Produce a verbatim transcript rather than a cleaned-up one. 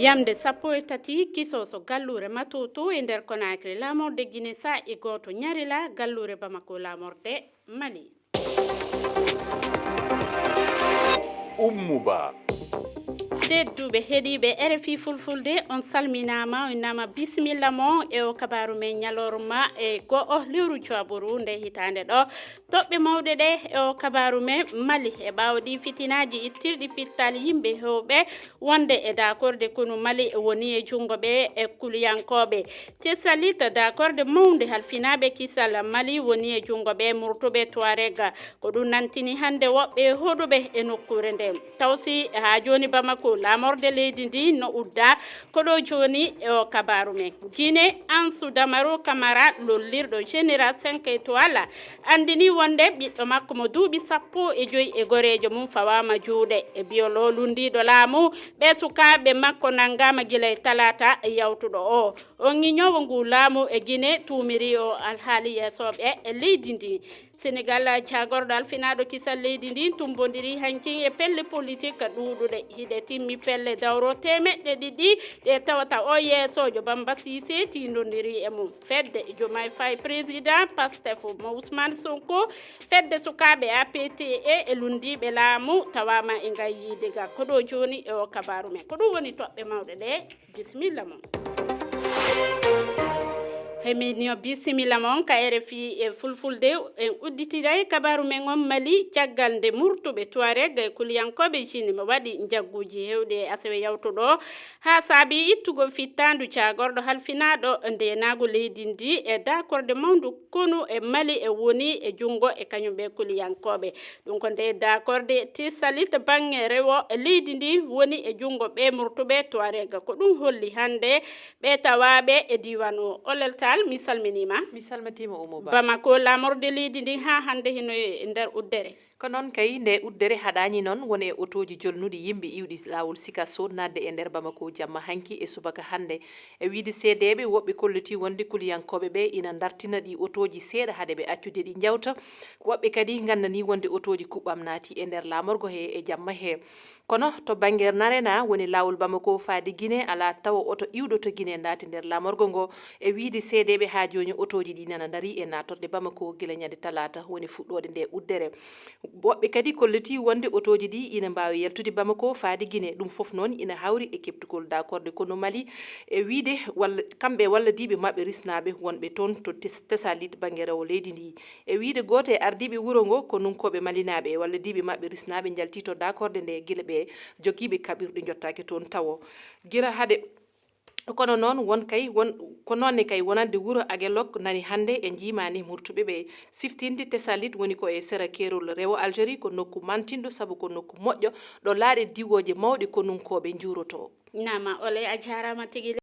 Yamde sappo e tati kisoso galluure Matoto e nder Conakry, laamorde Guinée saa'i gooto ñarila galluure Bamako, laamorde Mali. Ummu Ba. Tedduɓe heɗiiɓe R F I Fulfulde, on salminaama, on innama bisimilla mon e o kabaaru men ñalorma e go'o lewru joaburu nde hitaande ɗo. Toɓɓe mawɗe ɗe e o kabaaru men Mali, e ɓaawo ɗi fitinaaji ittirɗi pittal yimɓe hewɓe wonde e dakorde konu Mali woni e junngo ɓe e kuliyankooɓe. Tesalit, dakorde mawnde halfinaaɓe kisal Mali woni e junngo ɓe murtuɓe Tuareg. Ko ɗum nantini hannde woɓɓe hoɗuɓe e nokkuure nde. Taw si haa jooni Bamako, laamorde leydi ndi no udda. Ko ɗo jooni e o kabaaru men. Guinée, Ansu Damaru Kamara, lollirɗo Général cinq étoiles, anndini wonde ɓiɗɗo makko mo duuɓi sappo e joyi e goreejo mum fawaama juuɗe. E biyol o lunndiiɗo laamu, ɓe sukaaɓe makko nanngaama gila e talaata yawtuɗo o. On ñiñoowo ngu laamu e Guinée tuumiri o alhaali yeesooɓe e leydi ndi. Senegal, jaagorɗo alfinaaɗo kisal leydi ndi, tumbondiri hankin e pelle politik ɗuuɗuɗe. Hiɗe timmi pelle dawro teemeɗɗe ɗiɗi ɗe tawata o yeesoojo Bamba Sise tiindondiri e mum. Fedde Diomaye Faye président, Pastef mo Ousmane Sonko, fedde sukaaɓe A P T E e lunndiiɓe laamu tawaama e ngal yiide ga. Ko ɗo jooni e o kabaaru men. Ko ɗum woni toɓɓe mawɗe ɗe. Bisimilla mon. Feminio, bisimilla mon ka R F I e Fulfulde. En udditiray kabaaru men on Mali, caggal nde murtuɓe Tuareg e kuliyankooɓe Jini mo waɗi njagguuji heewɗi e asewe yawtuɗo, haa saabi ittugol fittaandu jaagorɗo halfinaaɗo ndeenaagu leydi ndi e dakorde mawndu konu e Mali e woni e junngo e kañum ɓe kuliyankooɓe. Ɗum ko nde dakorde Tesalit baŋŋe rewo leydi ndi woni e junngo ɓe murtuɓe Tuareg. Ko ɗum holli hannde ɓe tawaaɓe e diiwaan o. Olel Taal, mi salminiima. Mi salmitiima, Oumou Ba. Bamako, laamorde leydi ndi haa hannde hino e nder uddere. Ko noon kay, nde uddere haɗaani noon, won e otooji jolnuɗi yimɓe iwɗi laawol Sikasso naatde e nder Bamako jamma hanki e subaka hannde. E wiyde seedeeɓe, woɓɓe kolliti wonde kuliyankooɓe ɓe ina ndartina ɗi otooji seeɗa hade ɓe accude ɗi njawta. Woɓɓe kadi ngandani wonde otooji kuɓɓam naati e nder laamorgo he e jamma he. Kono to bannge Narena, woni laawol Bamako faade Guinée, alaa tawo oto iwɗo to Guinée naati nder laamorgo ngo. E wiyde seedeeɓe, haa jooni otooji ɗi nana ndarii e naatorde Bamako gila ñande talaata woni fuɗɗoode nde uddere. Woɓɓe kadi kolliti wonde otooji ɗi ina mbaawi yaltude Bamako faade Guinée. Ɗum fof noon ina hawri e keɓtugol dakorde konu Mali e wiyde walla kamɓe wallodiiɓe maɓɓe risnaaɓe wonɓe toon to Tes-, Tesalit bannge rewo leydi ndi. E wiyde gooto e ardiiɓe wuro ngo, konunkooɓe malinaaɓe e wallodiiɓe maɓɓe risnaaɓe njalti to dakorde nde gila ɓe jogiiɓe kaɓirɗe njottaaki toon tawo. Gila hade Kono noon won kay, won, ko noon ne kay wonande wuro Aguelok nani hannde e njiimaandi murtuɓe ɓe. Siftinde Tesalit woni ko e sera keerol rewo Algérie, ko nokku mantinɗo sabu ko nokku moƴƴo ɗo laaɗe diwooje mawɗe konunkooɓe njuurotoo. Naama, Ole, a jaaraama tigi.